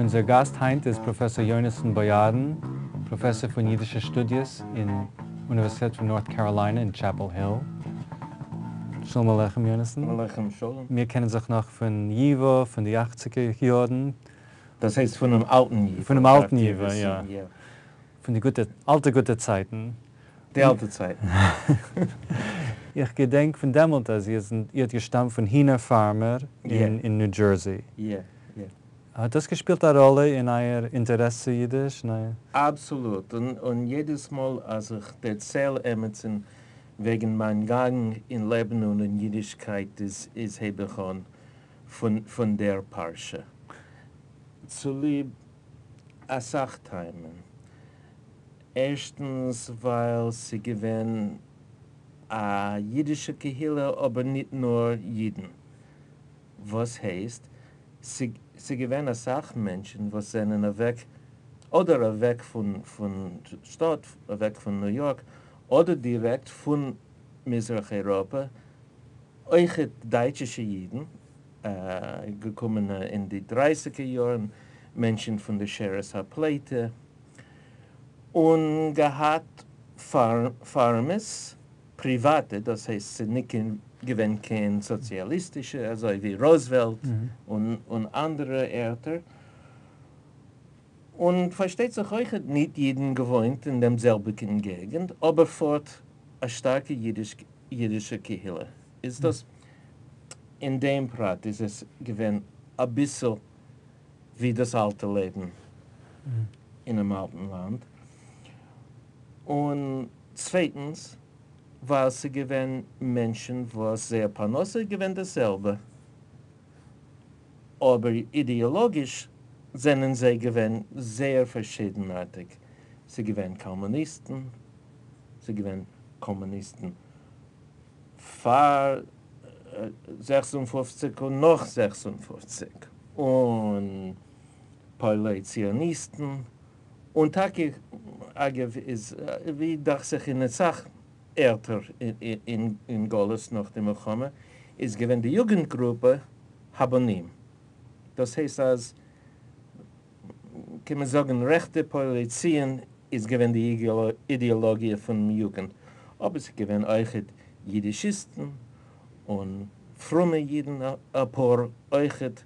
אונזער גאסט היינט איז פראפעסאר יונתן בויארין, פראפעסאר פון אידישע שטודיעס אין אוניווערסיטעט פון נארט קאראליינע אין טשעפעל היל. שלום עליכם יונתן. עליכם שלום. מיר קענען זיך נאך פון ייווא פון די אכציגער יארן. דאס הייסט פונעם אלטן ייווא. פונעם אלטן ייווא, יא. פון די גוטע, אלטע גוטע צייטן. די אלטע צייטן. איך געדענק פון דעמאלט אז איר זענט, איר האט געשטאמט פון הינער פארמער אין ניו דזשערסי. יא, יא. האט דאס געשפילט א ראלע אין אייער אינטערעס צו אידיש? אבסאלוט. און יעדעס מאל אז איך דערצייל עמיצן וועגן מיין גאנג אין לעבן און אין אידישקייט איז הייב איך אן פון דער פרשה. צוליב אסאך טעמים. ערשטנס ווייל ס'געווען א אידישע קהילה אבער ניט נאר אידן. וואס הייסט ס'געווען אסאך מענטשן וואס זענען אוועק אדער אוועק פון שטאט, אוועק פון ניו יארק, אדער דירעקט פון מזרח אייראפע, אויכעט דייטשישע אידן, געקומען אין די דרייסיגער יארן, מענטשן פון די שארית הפליטה, און געהאט פארמעס, פריוואטע, דאס הייסט ס'איז ניט געווען קיין סאציאליסטישע אזוי ווי רוזוועלט און אנדערע ערטער, און פארשטייט זיך אויכעט ניט אידן געוואוינט אין דעם זעלביגן געגנט, אבער פארט א שטארקע אידישע קהילה איז דאס, אין דעם פרט איז עס געווען אביסל ווי דאס אלטע לעבן אינעם אלטן לאנד, און צווייטנס ווייל ס'איז געווען מענטשן וואס זייער פרנסה איז געווען דאס זעלבע, אבער אידעאלאגיש זענען זיי געווען זייער פארשידנארטיג, ס'איז געווען קאמוניסטן, ס'איז געווען קאמוניסטן פאר 56 און נאך 56, און פועלי ציוניסטן, און טאקע אגב איז ווי דאכט זיך אין אסאך ערטער אין גלות נאך די מלחמה איז געווען די יוגענט גרופע הבונים, דאס הייסט אז קען מען זאגן רעכטע פועלי ציון איז געווען די אידעאלאגיע פונעם יוגענט, אבער ס'איז געווען אויכעט אידישיסטן און פרומע אידן אפאר אויכעט,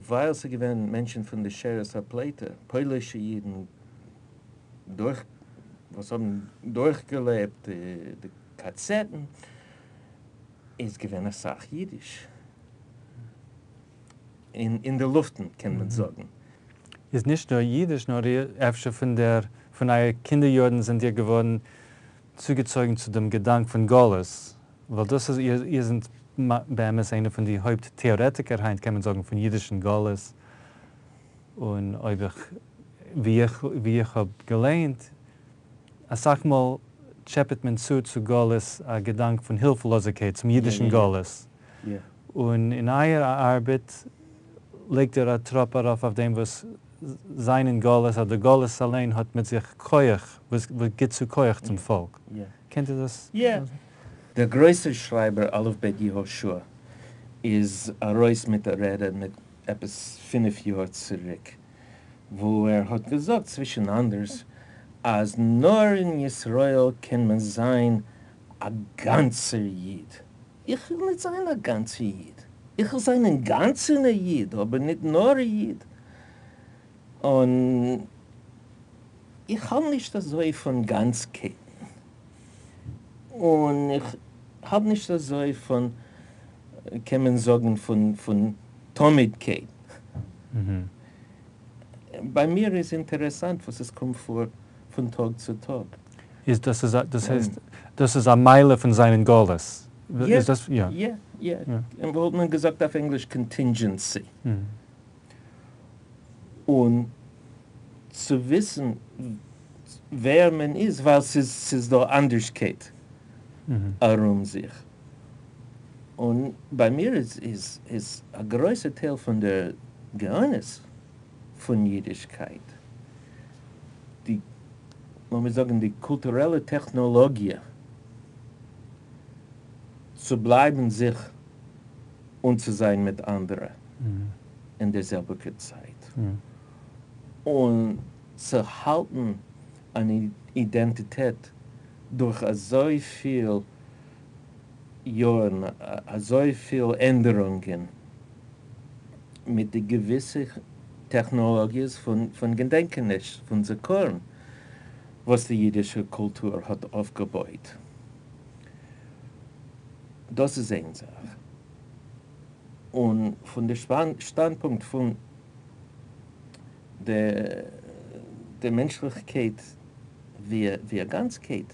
ווייל ס'איז געווען מענטשן פון די שארית הפליטה, פוילישע אידן דורך וואס האבן דורכגעלעבט די קאצעטן, איז געווען אסאך אידיש אין די לופטן קען מען זאגן. איז נישט נאר אידיש, נאר איר אפשר פון דער פון אייער קינדער יארן זענט איר געווארן צוגעצויגן צו דעם געדאנק פון גלות, ווייל דאס איז איר איר זענט באמת איינער פון די הויפט טעארעטיקער היינט קען מען זאגן פון אידישן גלות, און אויב איך ווי איך ווי איך האב געליינט אסאך מאל טשעפעט מען צו צו גלות א געדאנק פון הילפלאזיגקייט צום אידישן גלות, און אין אייער ארבעט לייגט איר א טראפ ארויף אויף דעם וואס זיין אין גלות אדער גלות אליין האט מיט זיך כח וואס גיט צו כח צום פאלק. קענט איר דאס? יא. דער גרויסער שרייבער אלף בית יהושע איז ארויס מיט א רעדע מיט עפעס פינף יאר צוריק וואו ער האט געזאגט צווישן אנדערס אז נאר אין ישראל קען מען זיין א גאנצער איד. איך וויל ניט זיין א גאנצער איד, איך וויל זיין אינגאנצן א איד, אבער ניט נאר א איד. און איך האב נישט אזוי פון גאנצקייטן, און איך האב נישט אזוי פון, קען מען זאגן, פון תמידקייט. ביי מיר איז אינטערעסאנט וואס עס קומט פאר פון טאג צו טאג. איז דאס איז דאס הייסט דאס איז א מעלה פון זיין אין גלות? יא, יא, יא, וואלט מען געזאגט אויף ענגליש contingency. און צו וויסן ווער מען איז ווייל ס'איז דא אנדערשקייט ארום זיך. און ביי מיר איז א גרויסע טייל פון דער גאונות פון אידישקייט די, לאמיר זאגן, די קולטורעלע טעכנאלאגיע צו בלייבן זיך און צו זיין מיט אנדערע אין דער זעלביגער צייט. און צו האלטן אן אידענטיטעט דורך אזויפיל יארן, אזויפיל ענדערונגען, מיט די געוויסע טעכנאלאגיעס פון געדענקעניש, פון זכרון, וואס די אידישע קולטור האט אויפגעבויט. דאס איז איין זאך. און פון די שטאנדפונקט פון די מענטשליכקייט ווי א גאנצקייט,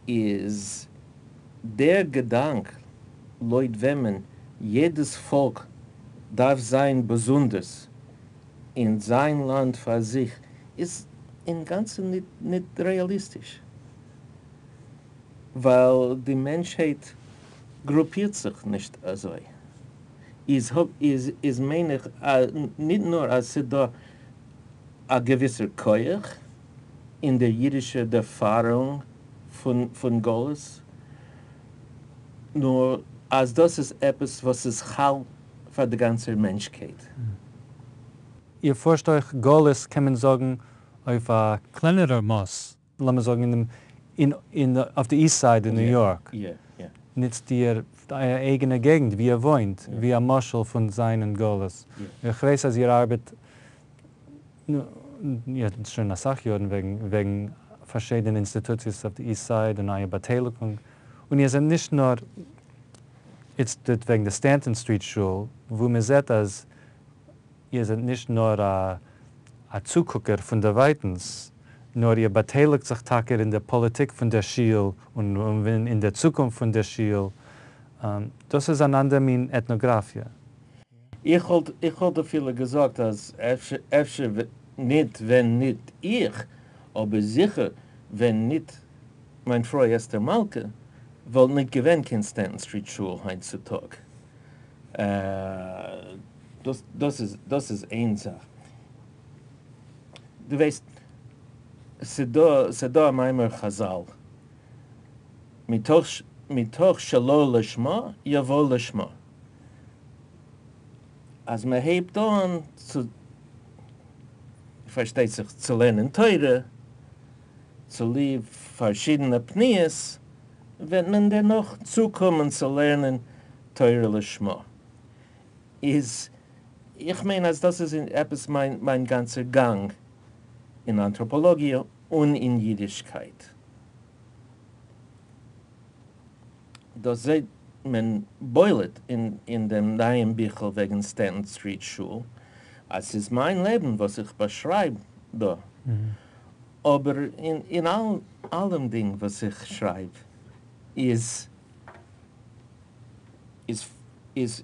איז דער געדאנק לויט וועמען יעדעס פאלק דארף זיין באזונדערס אין זיין לאנד פאר זיך, איז אינגאנצן ניט רעאליסטיש, ווייל די מענטשהייט גרופירט זיך נישט אזוי. איז איז מיין איך ניט נאר אז ס'דא א געוויסער כח אין דער אידישער דערפארונג פון גלות, נאר אז דאס איז עפעס וואס איז חל פאר די גאנצער מענטשקייט. איר פארשט אויך גלות קען מען זאגן אויף א קלענערער מאס, לאמיר זאגן אין דעם אין אין אויף די East Side אין ניו יארק, נוצט איר אייער אייגענע געגנט ווי איר וואוינט ווי א משל פון זיין אין גלות. איך ווייס אז איר ארבעט שוין אסאך יארן וועגן וועגן פארשידענע אינסטיטוציעס אויף די East Side און אייער באטייליגונג, און איר זענט נישט נאר איצטערט וועגן די Stanton Street שול, וואו מען זעט אז איר זענט נישט נאר א צוקוקער פון דערווייטנס, נאר איר באטייליגט זיך טאקע אין דער פאליטיק פון דער שול און אין דער צוקונפט פון דער שול. דאס איז אן אנדער מין עטנאגראפיע. איך וואלט איך וואלט אפילו געזאגט אז אפשר ניט ווען ניט איך, אבער זיכער ווען ניט מיין פרוי אסתר מלכה, וואלט ניט געווען קיין Stanton Street שול היינט צו טאג. דאס דאס איז דאס איז איין זאך. דו ווייסט, ס'דא ס'דא א מאמר חזל, מתוך מתוך שלא לשמה יבוא לשמה. אז מען הייבט אן צו, פארשטייט זיך, צו לערנען תורה, צוליב פארשידענע פניות, וועט מען דערנאך צוקומען צו לערנען תורה לשמה. איז, איך מיין אז דאס איז עפעס מיין מיין גאנצער גאנג אין אנטראפאלאגיע און אין אידישקייט. דאס זעט מען בולט אין דעם נייעם ביכל וועגן Stanton Street שול, אז ס'איז מיין לעבן וואס איך באשרייב דא, אבער אין אלעם דינג וואס איך שרייב איז איז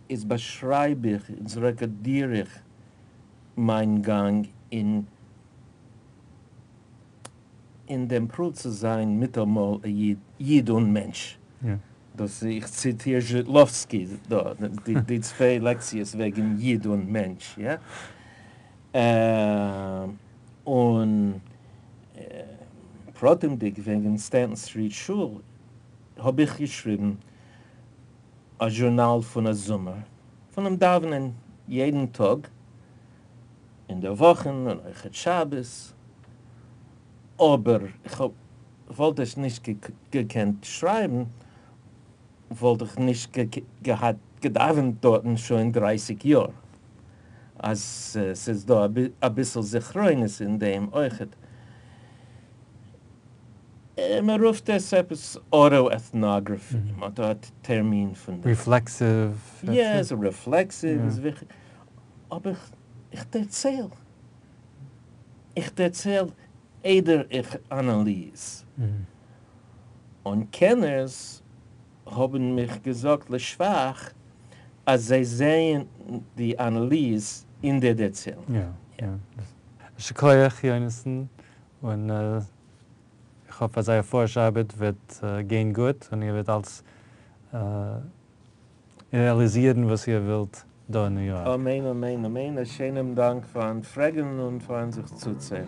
איז באשרייב איך, איז רעקארדיר איך מיין גאנג אין אין דעם פרואוו צו זיין מיטאמאל א איד און מענטש. דאס איך ציטיר זשיטלאווסקי דא, די צוויי לעקציעס וועגן איד און מענטש, יא. און פרטימדיג וועגן Stanton Street שול האב איך געשריבן א זשורנאל פון א זומער, פונעם דאווענען יעדן טאג אין דער וואכן און אויכעט שבת, אבער איך וואלט עס נישט געקענט שרייבן וואלט איך נישט געהאט געדאווענט דארטן שוין דרייסיג יאר, אז ס'איז דא אביסל זכרונות אין דעם אויכעט. מען רופט עס עפעס autoethnography, מען האט דא א טערמין פון דעם. Reflexive. יא, reflexive איז וויכטיג, אבער איך דערצייל, איך דערצייל איידער איך אנאליז. און קענערס האבן מיך געזאגט לשבח אז זיי זעען די אנאליז אין דער דערציילונג. יא, יא. שכוח יונתן, און איך האף אז אייער פארש ארבעט וועט גיין גוט און איר וועט אלץ רעאליזירן וואס איר ווילט דא אין ניו יארק. אמן אמן אמן, א שיינעם דאנק פארן פרעגן און פארן זיך צוצוהערן.